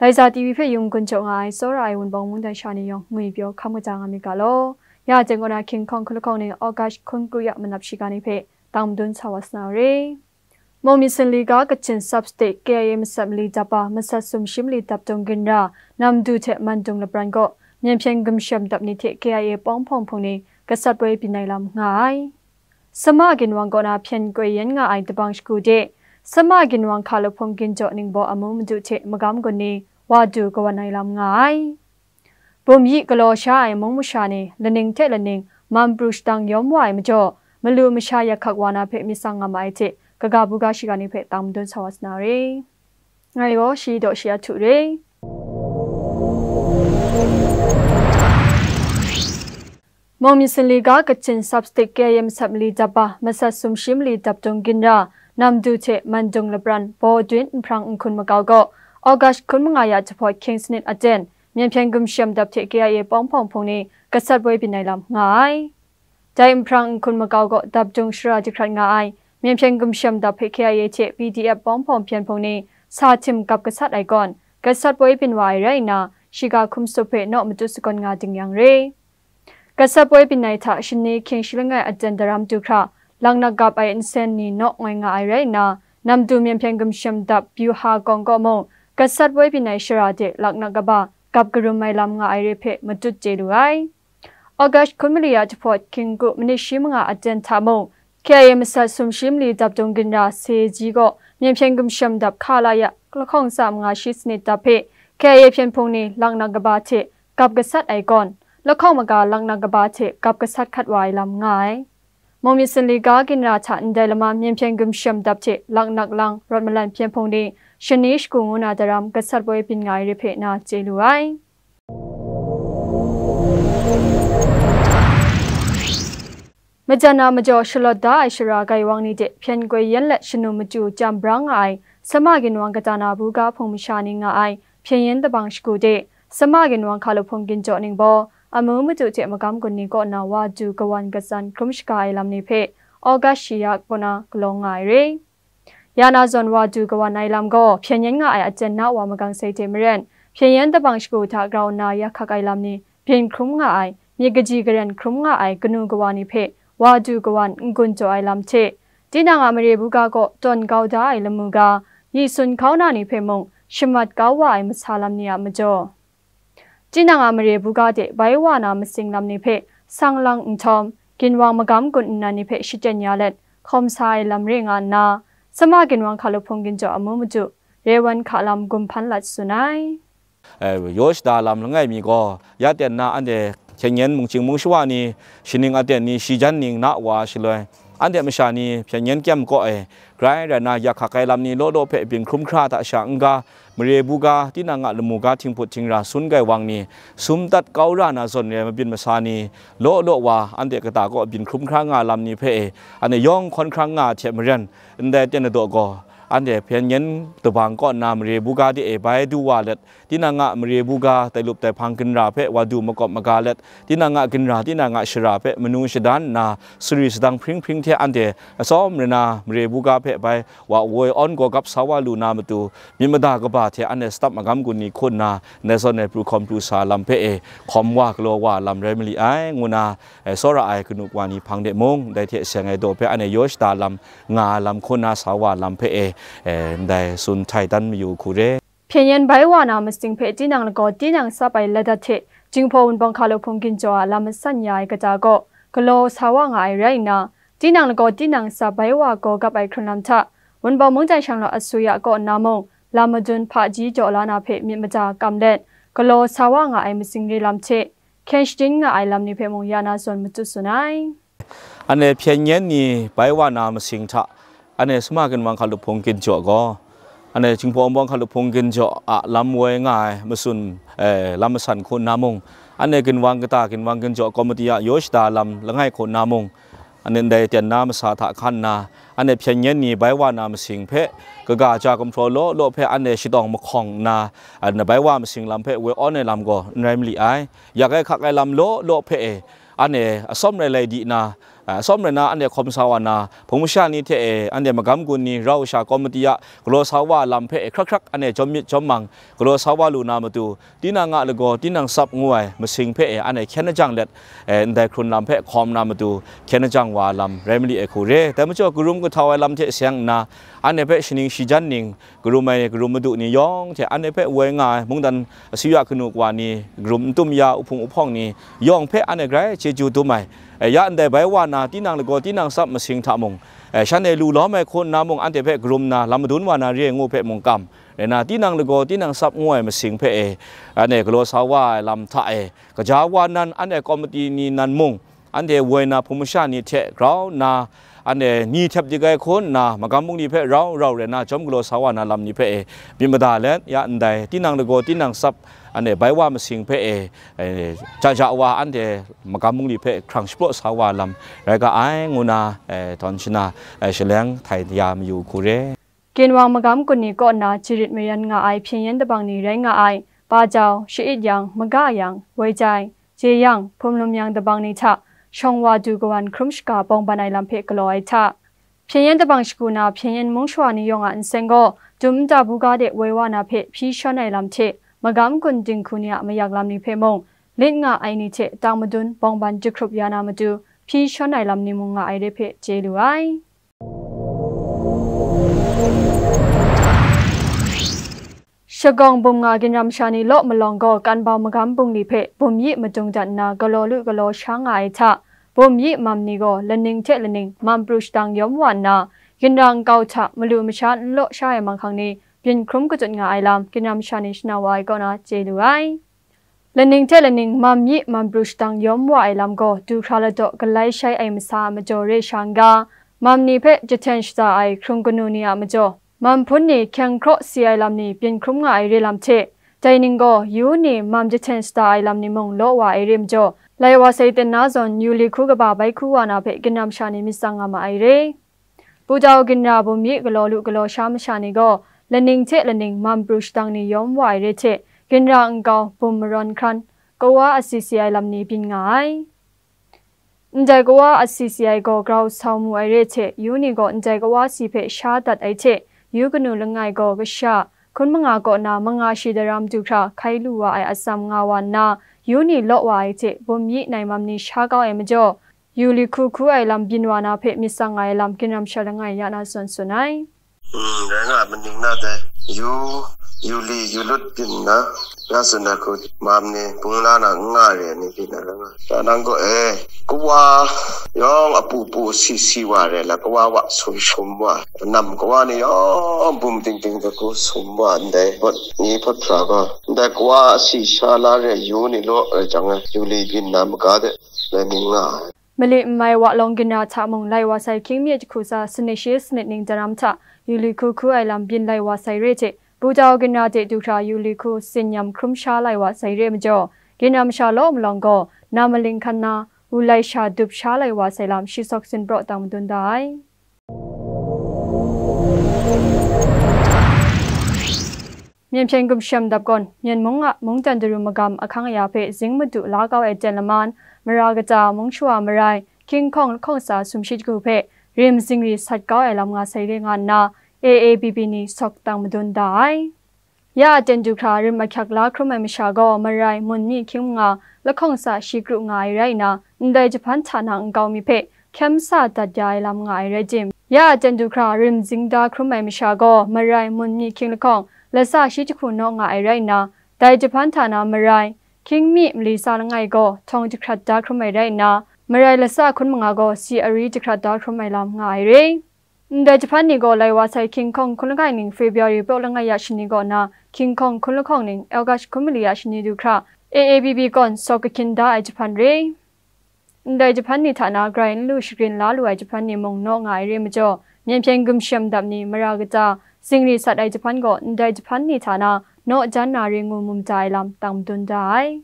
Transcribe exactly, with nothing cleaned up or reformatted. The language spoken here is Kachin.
Aiza T V hpe yung gun jaw nga ai tsawra ai Wunpawng mungdan sha ni yawng ngwi pyaw hkam kaja nga myit ga law. Ya jeng kaw na King Kong hkun lahkawng ni August hkun kru ya manap shiga ni hpe tang madun sa wa sa na re. Mawng myit sunli ga Kachin Sub State K I A masat mali dap ba masat sumshi mali dap dung ginra Namdu hte Mandung lapran kaw Myen hpyen gumshem dap ni hte K I A pawng hpawng hpung ni gasat poi byin ai lam nga ai. Sama ginwang kaw na hpyen koi yen nga ai dabang shagu de, Sama ginwang hka lahpung ginjaw ningbaw amu madu hte magam gun ni wa du kawan ai lam nga ai. Bum yi galaw sha ai mung masha ni laning hte laning man pru shadang yawm wa ai majaw, malu masha yak hkak wa na hpe myit tsang nga ma ai hte, kaga buga shiga ni hpe tang madun sa wa sa na re. Ngai gaw shi daw shi ahtu re. Mawng myit sunli ga Kachin Sub State K I A masat mali dap ba masat sumshi mali dap dung ginra Namdu hte Mandung lapran Bawdwin nhprang nhkun makau gaw August hkun manga ya jahpawt hkying sanit aten Myen hpyen gumshem dap hte K I A pawng hpawng hpung ni gasat poi byin ai lam nga ai. Dai nhprang nhkun makau gaw dap dung shara jahkrat nga ai Myen hpyen gumshem dap hpe K I A hte P D F pawng hpawng hpyen hpung ni sa htim kap gasat ai kawn, gasat poi byin wa ai rai nna, shiga hkum sup hpe naw matut sakawn nga ding yang re. Gasat poi byin ai hta shani hkying shi langai aten daram du hkra, laknak gap ai nsen ni naw ngoi nga ai rai nna, Namdu Myen hpyen gumshem dap Byuha Kawng kaw mung, gasat poi byin ai shara de laknak kaba gap karum ai lam nga ai re hpe matut chye lu ai. August hkun mali ya jahpawt hkying kru manit shi manga aten hta mung, K I A masat sumshi mali dap dung ginra Seji gaw Myen hpyen gumshem dap hka la ya lahkawng tsa manga shi sanit dap hpe K I A hpyen hpung ni laknak kaba hte gap gasat ai kawn, lahkawng maga laknak kaba hte gap gasat hkat wa ai lam nga ai. Mawng myit sunli ga ginra hta ndai lama Myen hpyen gumshem dap hte laknak lang rawt malan hpyen hpung ni shani shagu ngu na daram gasat poi byin nga ai re hpe na chye lu ai. Majan na majaw shalawt da ai shara gaiwang ni de hpyen koi yen let shanu machyu chyam brang nga ai Sama ginwang kata na buga hpung masha ni nga ai hpyen yen dabang shagu de, Sama ginwang hka lahpung ginjaw ningbaw, amu madu hte magam gun ni kaw na wa du kawan katsan hkrum shaga ai lam ni hpe August shi ya kaw na galaw nga ai re. Ya na zawn wa du kawan ai lam gaw hpyen yen nga ai aten na wa magang sai hte maren, hpyen yen dabang shagu hta grau nna yak hkak ai lam ni byin hkrum nga ai, myit kaji karen hkrum nga ai kanu kawa ni hpe wa du kawan n-gun jaw ai lam hte, tinang a mare buga kaw tawn kau da ai lamu ga, yi sun hkau na ni hpe mung shamat kau wa ai masa lam ni a majaw, tinang a mare buga de bai wa na masing lam ni hpe sang lang nhtawm, ginwang magam gun nnan ni hpe shachyen ya let, hkawm sa ai lam re nga nna, Sama ginwang hka lahpung ginjaw amu madu, Rewan hka lam gumhpan lat tsun ai. Eh, yaw shada lam langai mi gaw, ya ten na anhte hkyen yen mungchying mungshawa ni, shaning aten ni, shi jan ning na wa shaloi, anhte masha ni hpyen yen kyem kaw e, grai rai na, yak hkak ai lam ni law law hpe byin hkrum hkra hta sha n-ga, mare buga, tinang a lamu ga, htinghput htingra sun gaiwang ni, sum dat kau ra na zawn re ai mabyin masa ni, law law wa, anhte kata kaw byin hkrum hkra nga lam ni hpe e, anhte yawng hkawn hkrang nga hte maren, ndai ten ladaw gaw, anhte hpyen yen dabang kaw nna mare buga de e bai du wa let, tinang a mare buga tai lup tai hpang ginra hpe wa du makawp maga let, tinang a ginra, tinang a shara hpe manu shadan nna, suri sadang hpring hpring hte anhte atsawm rai na mare buga hpe bai wa woi awn gaw gap sa wa lu na matu, myit mada kaba hte anhte satap magam gun ni hku nna, ndai zawn e pru hkawm pru sa lam hpe e hkawm wa galaw wa lam rai mali ai, ngu na, e, tsawra ai kanu wa ni hpang de mung, dai hte seng ai daw hpe anhte yaw shada lam nga lam hku nna sa wa lam hpe e, e, ndai tsun htai dan mayu hku re. Hpyen yen bai wa na masing hpe tinang lagaw tinang tsap ai ladat hte, Jinghpaw Wunpawng hka lahpung ginjaw a lam masan ya ai kata gaw, galaw sa wa nga ai rai nna, tinang lagaw tinang tsap bai wa gaw gap ai hkrun lam hta, Wunpawng mungdan shanglawt asuya kaw nna mung, lam madun hpaji jaw la na hpe myit mada kam let, galaw sa wa nga ai masing re lam hte, hkyen shajin nga ai lam ni hpe mung ya na zawn matut tsun ai. Anhte hpyen yen ni bai wa na masing hta, anhte Sama ginwang hka lahpung ginjaw gaw, anhte Jinghpaw Wunpawng hka lahpung ginjaw a lam woi nga ai matsun, eh, lam masan hku nna mung, anhte ginwang kata ginwang ginjaw komiti a yaw shada lam langai hku nna mung, anhte ndai ten na masa hta hkan nna, anhte hpyen yen ni bai wa na masing hpe, kaga ja gumhpraw law law hpe anhte shatawng mahkawng nna, anhte bai wa masing lam hpe woi awn ai lam gaw n rai mali ai. Yak ai hkak ai lam law law hpe e, anhte atsawm rai lai di na, A, sawm rai na, anhte hkawm sa wa na, hpung masha ni hte e, anhte magam gun ni, rau sha komiti a galaw sa wa lam hpe e, hkrak hkrak anhte jawm myit jawm mang galaw sa wa lu na matu, tinang a lagaw, tinang tsap ngu ai masing hpe e, anhte hkyen ajang let, e, ndai hkrun lam hpe hkawm na matu, hkyen ajang wa lam rai mali ai hku re. Dai majaw, karum kahtau ai lam hte seng nna, anhte hpe shaning shi jan ning, karum ai karum madu ni yawng hte anhte hpe woi nga ai mungdan asuya kanu kawa ni, karum n tum ya uhpung uhpawng ni yawng hpe anhte grai chyeju dum ai. E, ya ndai bai wa na, tinang lagaw tinang tsap masing hta mung, e, shan e lu lawm ai hku nna mung, anhte hpe karum nna lam madun wa na re ai ngu hpe mung kam, rai na, tinang lagaw tinang tsap ngu ai masing hpe e, anhte galaw sa wa ai lam hta e, kaja wa nan, anhte komiti ni nan mung, anhte woi na hpung masha ni hte grau nna, anhte ni htep dik ai hku nna, magam bungli hpe rau rau rai na, jawm galaw sa wa na lam ni hpe e, myit mada let, ya ndai tinang lagaw tinang tsap, anhte bai wa masing hpe e, e, ja ja wa anhte magam bungli hpe hkrang shapraw sa wa lam rai ga ai, ngu na, e, tawn shana, e, shaleng htai ya mayu hku re. Ginwang magam kun ni kaw nna jarit mayan nga ai hpyen yen dabang ni rai nga ai, Bajau, Shayit Yang, Maga Yang, Woi Jai, Je Yang, Hpum Lum Yang dabang ni hta shawng wa du kawan hkrum shaga bawng ban ai lam hpe galaw ai hta, hpyen yen dabang shagu na hpyen yen mung shawa ni yawng a nsen gaw, dum nta buga de woi wa na hpe hpyi shawn ai lam hte, magam kun dinghku ni a mayak lam ni hpe mung, lit nga ai ni hte tang madun bawng ban jahkrup ya na matu, hpyi shawn ai lam ni mung nga ai re hpe chye lu ai. Shagawng bum nga ginram sha ni law malawng gaw, Kanbau magam bungli hpe bum yi madung dat nna, galaw lu galaw sha nga ai hta, bum yi mam ni gaw laning hte laning mam pru shadang yawm wa nna, ginra nkau hta malu masha n law sha ai manghkang ni byin hkrum katut nga ai lam, ginram sha ni shana wa ai kaw na chye lu ai. Laning hte laning mam yi mam pru shadang yawm wa ai lam gaw, du hkra ladaw galai shai ai masa a majaw re sha n ga, mam ni hpe jahten shaza ai hkrung kanu ni a majaw, mam hpun ni hkyeng hkraw si ai lam ni byin hkrum nga ai re lam hte, dai ning gaw, yu ni mam jahten shada ai lam ni mung law wa ai re majaw, lai wa sai ten na zawn, yu li hku kaba bai hku wa na hpe ginram sha ni myit tsang nga ma ai re. Pudau ginra bum yi galaw lu galaw sha masha ni gaw, laning hte laning mam pru shadang ni yawm wa ai re hte, ginra nkau bum marawn hkran, kawa asi si ai lam ni byin nga ai. Ndai kawa asi si ai gaw grau sau mu ai re hte, yu ni gaw ndai kawa si hpe sha dat ai hte, yu kanu langai gaw kasha hkun manga kaw na manga shi daram du hkra hkai lu wa ai atsam nga wa nna, yu ni law wa ai hte, bum yi nai mam ni sha kau ai majaw, yu li hku hku ai lam byin wa na hpe myit tsang nga ai lam, ginram sha langai ya na zawn tsun ai. Mm, rai nga ai, maning na dai, yu, yu li, yu lut byin nna, ya tsun ai hku, mam ni, bung la na n nga re ai ni byin ai rai nga ai. Sha nang gaw e, kawa yawng apu pu si si wa re ai la, kawa wa sum sum wa, nam kawa ni yawng bum ting ting de hku sum wa ndai, hpawt ni hpawt hpra gaw, ndai kawa asi sha la re ai yu ni law rai jang e, yu li byin na maga de, rai myit nga ai. Mali n mai wa lawng ginra hta mung, lai wa sai hkying mi jahku tsa sanit shi sanit ning daram hta yu li hku hku ai lam byin lai wa sai re hte, Pudau ginra de du hkra yu li hku tsin nyam hkrum sha lai wa sai re majaw, ginra masha law malawng gaw, na maling hkan na, wu lai sha dup sha lai wa sai lam, shi sawk sin praw tang madun da ai. Myen hpyen gumshem dap gawn, Myen mung a mungdan daru magam ahkang aya hpe zing madu la kau ai ten laman, mara kata, mung shawa marai, hkying hkawng lahkawng tsa sumshi jahku hpe rim zingri sat kau ai lam nga sai re nga nna, A A B B ni sawk tang madun da ai. Ya a ten du hkra rim ahkyak la hkrum ai masha gaw, marai, mun myi hkying manga, lahkawng tsa shi kru nga ai rai nna, ndai jahpan hta na nkau mi hpe hkyem sa dat ya ai lam nga ai rai tim, ya a ten du hkra rim zing da hkrum ai masha gaw, marai, mun myi hkying lahkawng, latsa shi jahku naw nga ai rai nna, dai jahpan hta na marai, hkying mi mali tsa langai gaw htawng jahkrat da hkrum ai rai nna, marai latsa hkun manga gaw si ari jahkrat da hkrum ai lam nga ai re. Ndai jahpan ni gaw lai wa sai hkying hkawng hkun langai ning February praw langai ya shani kaw na, hkying hkawng hkun lahkawng ning August hkun mali ya shani du hkra, A A B B kawn sawk kahkyin da ai jahpan re. Ndai jahpan ni hta na grai n lu shagrin la lu ai jahpan ni mung naw nga ai re majaw, myen hpyen gumshem dap ni mara kata, zingri sat ai jahpan gaw ndai jahpan ni hta na naw jan na re ngu mum da ai lam tang madun da ai.